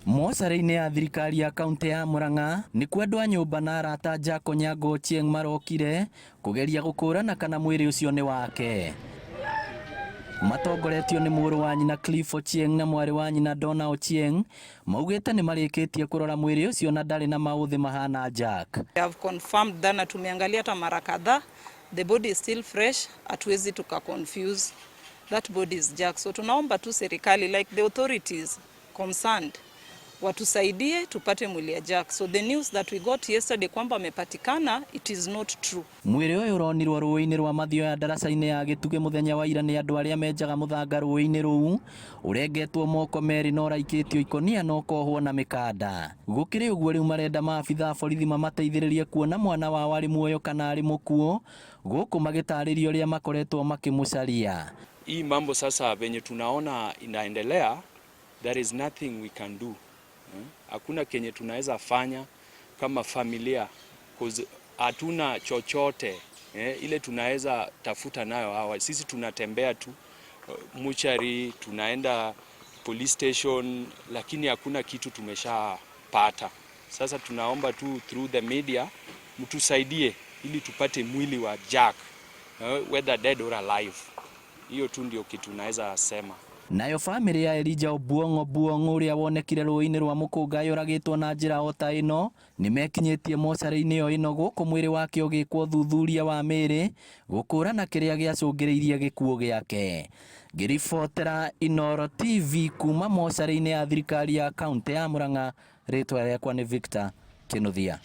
Mocarĩ-inĩ ya thirikari ya kaunti ya Murang'a nĩkuo andũ a nyũmba na arata Jack Onyango Ochieng marokire kũgeria gũkũrana kana mwĩrĩ ũcio nĩ wake. Matongoretio nĩ mũrũ wa nyina Cliff Ochieng na mwarĩ wa nyina Donna Ochieng maugĩte nĩ marĩkĩtie kũrora mwĩrĩ ũcio na ndarĩ na maũthĩ mahana Jack. We have confirmed that na tumeangalia hata mara kadhaa, the body is still fresh, hatuwezi tuka confuse that body is Jack. So tunaomba tu serikali, like the authorities concerned, watusaidie tupate mwili ya Jack. So the news that we got yesterday kwamba amepatikana, it is not true. Mwĩrĩ ũyũ ũronirwo rũĩ-inĩ rwa Mathioya ndaraca-inĩ ya Gĩtugĩ mũthenya wa ira nĩ andũ arĩa menjaga mũthanga rũĩ-inĩ rũu, ũrengetwo moko merĩ na ũraikĩtio ikũnia na ũkohwo na mĩkanda. Gũkĩrĩ ũguo, rĩu marenda maabitha a borithi mamateithĩrĩrie kuona mwana wao arĩ muoyo kana arĩ mũkuũ, gũkũ magĩtarĩria ũrĩa makoretwo makĩmũcaria. Hii mambo sasa venye tunaona inaendelea, there is nothing we can do. Hakuna kenye tunaweza fanya kama familia, 'cause hatuna chochote ile tunaweza tafuta nayo hawa. Sisi tunatembea tu mochari, tunaenda police station, lakini hakuna kitu tumeshapata. Sasa tunaomba tu through the media mtusaidie ili tupate mwili wa Jack, whether dead or alive. Hiyo tu ndio kitu naweza sema. Nayo bamĩrĩ ya Elijah Obuong' Obuong' ũrĩa wonekire rũĩ-inĩ rwa Mũkũnga yũragĩtwo na njĩra o ta ĩno nĩmekinyĩtie mocarĩ-inĩ o ĩno, gũkũ mwĩrĩ wake ũgĩkwo ũthuthuria wa mĩĩrĩ gũkũrana kĩrĩa gĩacũngĩrĩirie gĩkuũ gĩake. Ngĩribotera Inooro TV kuma mocarĩ-inĩ ya thirikari ya kaunti ya Murang'a, rĩtwa rĩakwa nĩ Victor Kinuthia.